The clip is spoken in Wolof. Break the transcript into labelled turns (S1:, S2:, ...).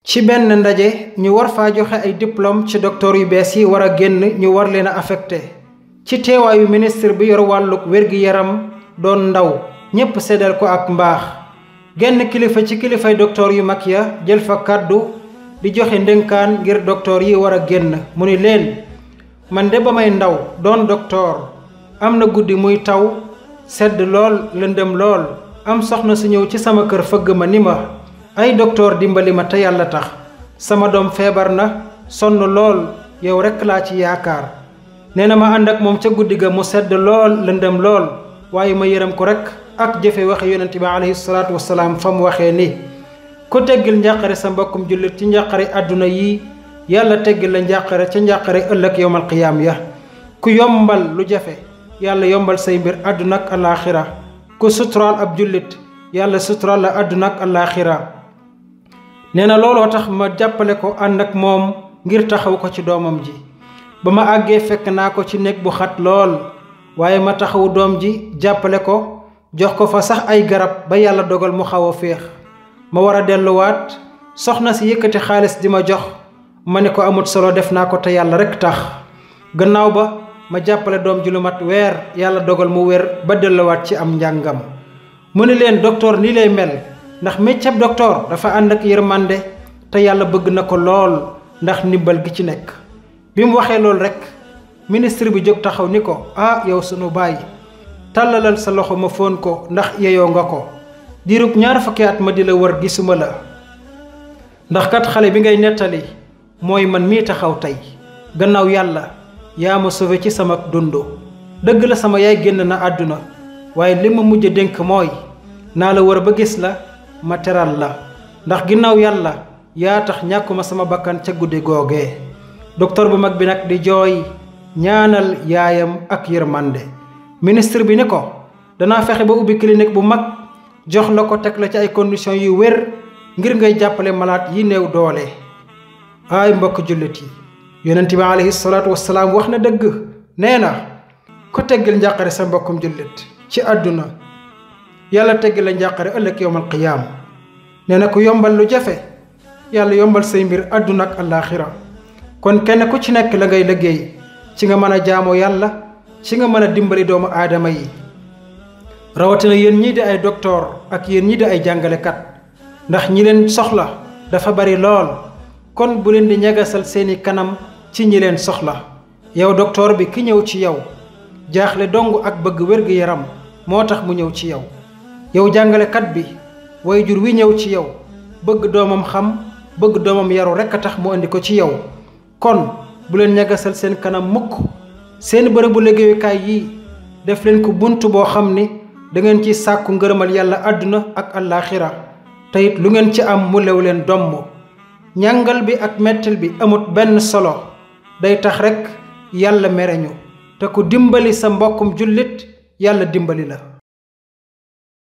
S1: ci benn ndaje ñu war faa joxe ay diplôme ci docteur yu bees yi war a génn ñu war leen a affecté ci teewaayu ministre bi yor wàllug wér-gi-yaram doon ndaw ñépp seddal ko ak mbaax genn kilifa ci kilifay docteur yu mag ya jël fa kàddu di joxe ndénkaan ngir docteur yi war a génn mu ni leen man de ba may ndaw doon docteur am na guddi muy taw sedd lool lëndëm lool am soxna su ñëw ci sama kër fëgg ma ni ma ay docteur dimbali ma te yàlla tax sama doom feebar na sonn lool yow rekk laa ci yaakaar nee na ma ànd ak moom ca guddi ga mu sedd lool lëndëm lool waaye ma yërëm ko rekk ak jëfe waxe yonent bi alayhi salaatu wasalaam fa mu waxee ni ku teggil njàqare sa mbokkum jullit ci njàqare àdduna yi yàlla teggil la njàqare ca njàqare ëllëg yowmal qiyaam ya ku yombal lu jafe yàlla yombal say mbir àdduna ak alaaxira ku suturaal ab jullit yàlla suturaal la àdduna ak alaaxira nee na looloo tax ma jàppale ko ànd ak moom ngir taxaw ko ci doomam ji ba ma àggee fekk naa ko ci néeg bu xat lool waaye ma taxawu doom ji jàppale ko jox ko fa sax ay garab ba yàlla dogal mu xaw a féex ma war a delluwaat soxna si yëkkati xaalis di ma jox ma ne ko amut solo def naa ko te yàlla rekk tax gannaaw ba ma jàppale doom ji lu mat weer yàlla dogal mu wér ba delluwaat ci am njàngam mu ni leen docteur nii lay mel ndax méccab docteur dafa ànd ak yërmande te yàlla bëgg na ko lool ndax ndimbal gi ci nekk bi mu waxee loolu rekk ministre bi jóg taxaw ni ko yow sunu baay tàllalal sa loxo ma fóon ko ndax yeyoo nga ko diirub 2 fukki at ma di la wër gisuma la ndax kat xale bi ngay nettali mooy man mii taxaw tey gannaaw yàlla yaa ma sauvé ci sama dund dëgg la sama yaay génn na àdduna waaye li ma mujj dénk mooy naa la wër ba gis la ma teral la ndax ginnaaw yàlla yaa tax ñàkkuma sama bakkan ca guddi googee docteur bu mag bi nag di jooy ñaanal yaayam ak yërmande ministre bi ni ko danaa fexe ba ubbi clinique bu mag jox la ko teg la ci ay conditions yu wér ngir ngay jàppale malade yi néew doole ay mbokk jullit yi yonent bi alayhi salaatu wasalaam wax na dëgg nee na ku teggil njàqare sa mbokkum jullit ci àdduna yàlla teggil la njàqare ëllëg yowmal qiyaam nee na ku yombal lu jafe yàlla yombal say mbir àdduna ak alaaxira kon kenn ku ci nekk la ngay liggéey ci nga mën a jaamoo yàlla ci nga mën a dimbali doomu aadama yi rawatina yéen ñii di ay docteur ak yéen ñii di ay jàngalekat ndax ñi leen soxla dafa bari lool kon bu leen di ñagasal seeni kanam ci ñi leen soxla yow docteur bi ki ñëw ci yow jaaxle dong ak bëgg wér-gu-yaram moo tax mu ñëw ci yow yow jàngalekat bi waajur wi ñëw ci yow bëgg doomam xam bëgg doomam yaru rekk a tax mu indi ko ci yow kon bu leen ñagasal seen kanam mukk seen bërëbu liggéeyukaay yi def leen ko bunt boo xam ni da ngeen ci sàkku ngërëmal yàlla àdduna ak àllaaxira te it lu ngeen ci am mu lew leen domm ñàngal bi ak mettil bi amut benn solo day tax rekk yàlla mereñu te ku dimbali sa mbokkum jullit yàlla dimbali la